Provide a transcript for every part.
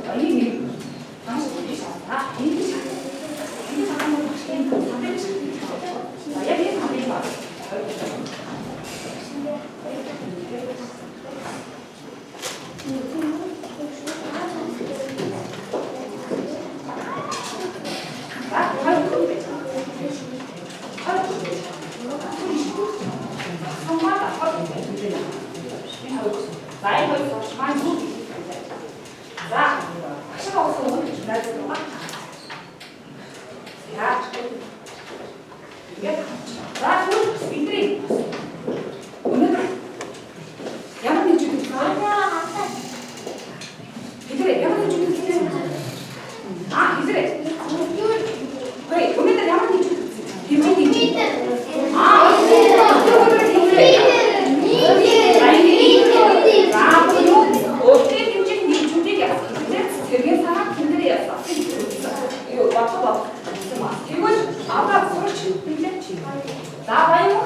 За, энэ маш их шаа. Энэ шаа. Энэ шаа нь маш их савыг шаа. За, яг энэ савыг ба. За, хоёр хүн байж байгаа. Хоёр хүн байж байгаа. Сумаа давхар байж байгаа. Энэ хоёр. За, энэ хоёр сурч маань юу гэх юм бэ? За, багш авсан үг гэж найзууд байгаа. За, ингээд за, тэгвэл бидний өнөөдөр ямар нэг зүйл үзсэн? Хэлээрэй, ямар нэг зүйл үзсэн? Аа, хэлээрэй. Үгүй, өнөөдөр ямар нэг зүйл үзсэн? Хэмжээ хэмжээ. Аа, өнөөдөр хэлээрэй. За, буюу өөртөө хэмжээ нэгжүүдийг яасан. Тэгэхээр сэргээ санаа тэндэрээ яасан. Юу бодлого бод. Тэгвэл одоо сурч билээ. За, баян.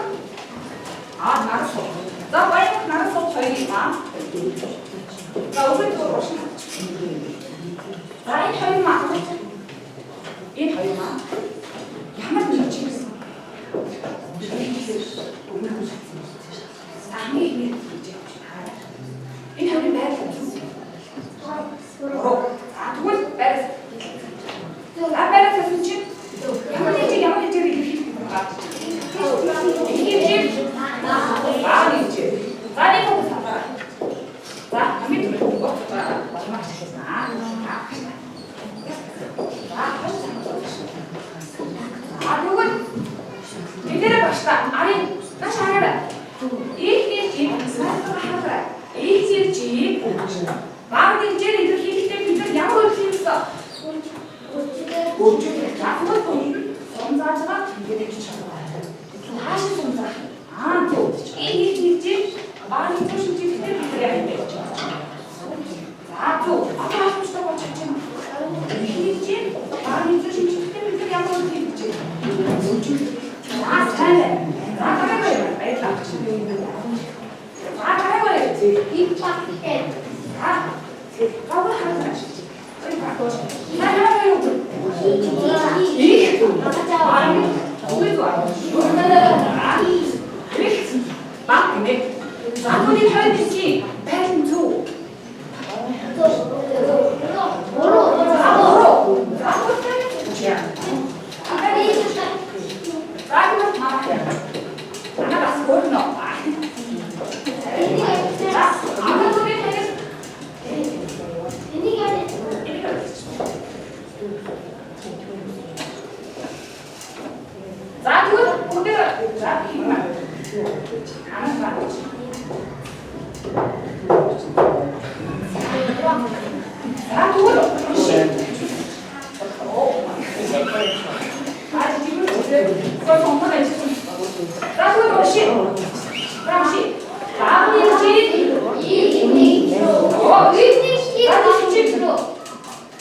Аа, нарас суу. За, баян, нарас суу хоёрыг аа. За, өгөөд уушна. За, энэ хоёр маа. Энэ хоёр маа. Ямар нэг чигсэн. За, хамгийн их гэж явж байна. Энэ хоёрын байр зүг. Буруу. За, тэгвэл байраас. За, байраас гэсэн чинь ямар нэг чиг ямар нэг чигээр илэрхийлэх юм бэ? Их хэмжээ. Аа, нэг чиг. За, нэг хүмүүс хатаа. За, хамгийн түрүүнд болмоор ашигласан. Аа, за, хаш. За, тэгвэл тэдээрээ багштай арын нааш хараарай. Их нэг чиг хараарай. Их нэг чиг баг нэгжээр илэрхийлэхдээ бид нар ямар үйл хийх вэ? Өөрчлөлт. За, тэгвэл бүгд сум зааж байгаа ингээд тавьчих чадвар. Хааш сум заах? Аа, зөв. Энэ их нэг чиг баг нэгжээр шинжлэхдээ бид нар яг юм байж байгаа. За, зөв. Одоо хааштай болж чадж байна. Их нэг чиг баг нэгжээр шинжлэхдээ бид нар ямар үйл хийх вэ? Өөрчлөлт. За, сайн байна. За, дараагийн баярлалаа. За, дараагийн. За, гавар харагдаж. За, ямар юу вэ? Их. Аа, үгүй зү. Их. Баг гинэ. За, түүний хоёр нэгжийн байрлал зөв. За, буруу. За, тэгвэл За, тэгвэл мама. Ана бас хөөрнө. За, ана түүний хоёр энийг За, тэгвэл бүгдээ за хиймээ. Ана ба. За, тэгвэл уншия. А, тэгвэл соо ажилласан. За, тэгвэл уншия. За, уншия. Баг нэгжийг Оо,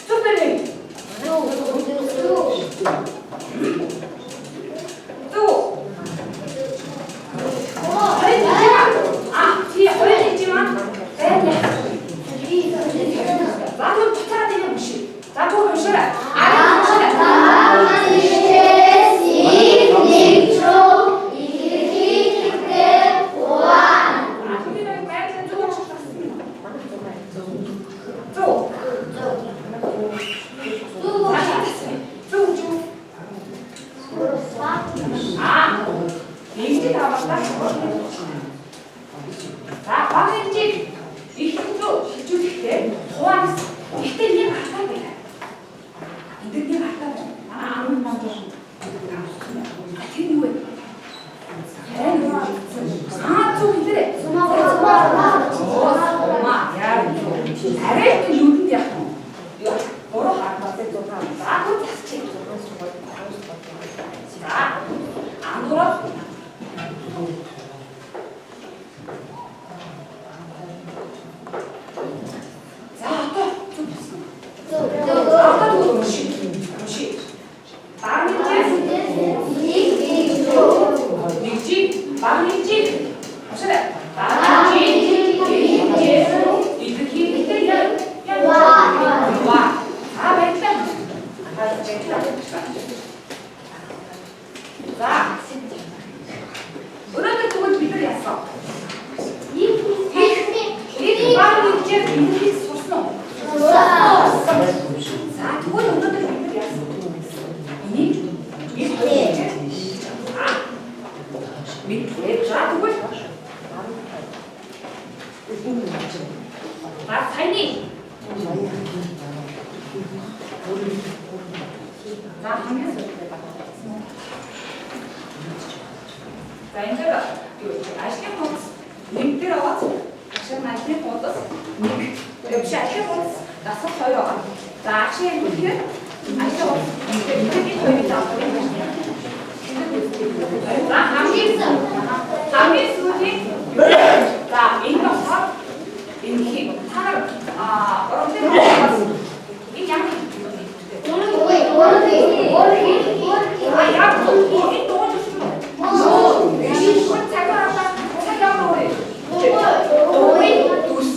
зүг бэрээ. Зүг. Хоёр нэгжийн аа, тий, хоёр нэгжийн маань байр яах. За, тэгвэл буцаад ингэ уншия. За, тэгвэл уншаарай. Арын уншаарай. А, түүний нэг байрлал зөв унших гэсэн. Зөв. Зөв зөв. Аа, нэгжийг авах. За, баг нэгжийг их зөв хилжүүлэхдээ хуваан. Гэхдээ нэг алдаа байна. Энд дээр нэг алдаа байна. Манай ам маань жоохон А, тэр юу вэ? Харин аа, зөв хэлээрэй. Сумаа. Яа. Арай их юунд яах вэ? Юу, буруу харагдаад За, түр засчих. За, андуураад За, одоо зөв болсон. Ани. За, хамгийн сүүлд байна. За, энэ дээр юу ажлын хуудас нэг дээр аваад агшаа ажлын хуудас нэг биш, ажлын хуудас дасгал 2 байгаа. За, агшаа юм тэгэхээр ажлын хуудас нэг дээр энэ хоёрыг заавал юм байна. За, хамгийн сүүлийн, за, энэ болохоор энэ та нар уран хуудас энэ ямар А яг энэ дууж ирсэн үү? Энэ цагаар цаг ямар вэ? Дүс.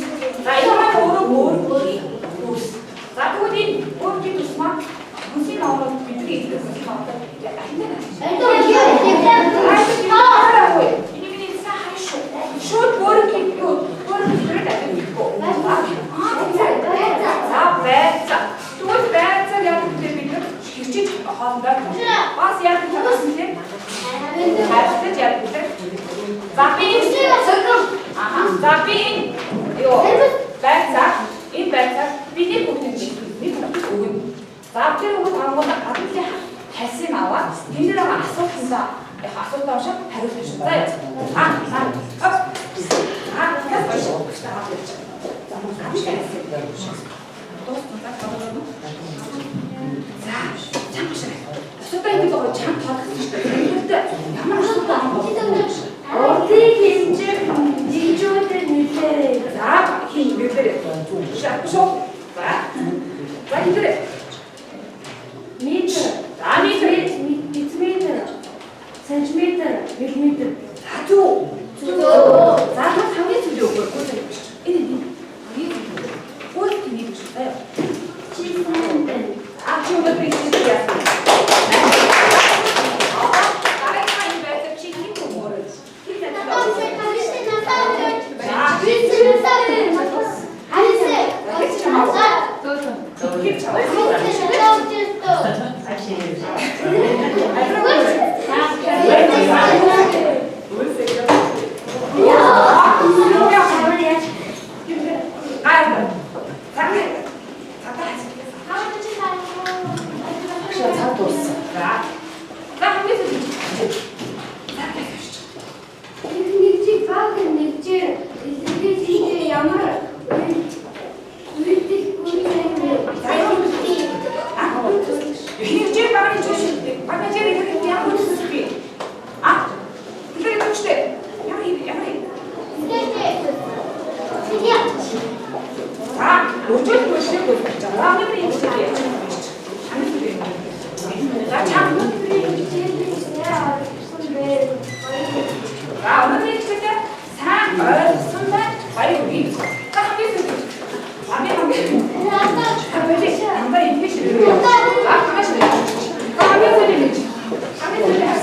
За, энэ маань өөрөө өөр дүс. За, тэгвэл энэ өөрийн дүс маань хүнсийн ороод бидний эзэлсэн юм байна. Энийг миний сайн хай шүү. Шууд өөрийн юу өөрийн төрөд авчихгүй. За, байцаа. Тэгвэл байцаа яг үгээр бид нар хэрчиж хоолндоо бас яг гэсэн тийм хайрлаж яг үлээ. За, би за би энэ юу байцаа, энэ байцаа бидний бүгдийн нэг хүүхдэд өгнө. За, тэр хүүхд харангуйдаа гадны хальсыг аваад энэ дээр байгаа асуултандаа яг асуултаа уншаад хариулах шүү. За. А а а яг уншиж аваад явчих. За, гадны хальсыг дуустал за таваа. За, чам бишээ. Асуудал ингэ байгаа, чам тоолсон шүү дээ. Тэгэхдээ ямар асуудал аа бол? Урдын хэмжээ жижүүдэд нэлээрэй. За, хин нэлээрэй. Шат шүү. За. За, хинэрээ. Метр. За, метр. Дециметр. Сантиметр, миллиметр. За, зүг. За, тэгвэл хамгийн сүүлийн өгөр гүйцэл биш. Энэ энэ хамгийн сүүлийн. Гүйцэл тэнийг биш заяа. Чи сайн байна. А чи өнөөдөр ихтэй яасан? Дараагийн энэ байдлаар чи хэн өгөөрэй? Хэн хэн чамаа? Агшаа цаг дууссан. За, хамгийн сүүлийн. За, тавьчих. Нэгжиг баг нэгжээр илэрхийлэхдээ ямар үйлдэл гүйцэтгэв вэ? За, хэрэгжээ багны зүйл багны жир хэрэгжээ ямар үйлдэл бэ? А тэгэхээр үүштэй ямар ямар За, өржөөл хөлшөө гэж байна. Өнөөдөр энэ зүйл яаж юм бэ? Хамгийн сүүлийн. За, чам. За, өнөөдрийн хичээлээр сайн ойлгосон байна. Баяр хүргэе. За, хамгийн сүүлийн. Хамгийн хамгийн. Дандаа ингэ шиг. За, хамгийн сүүлийн. За, хамгийн сүүлийн гэж. Хамгийн сүүлийн.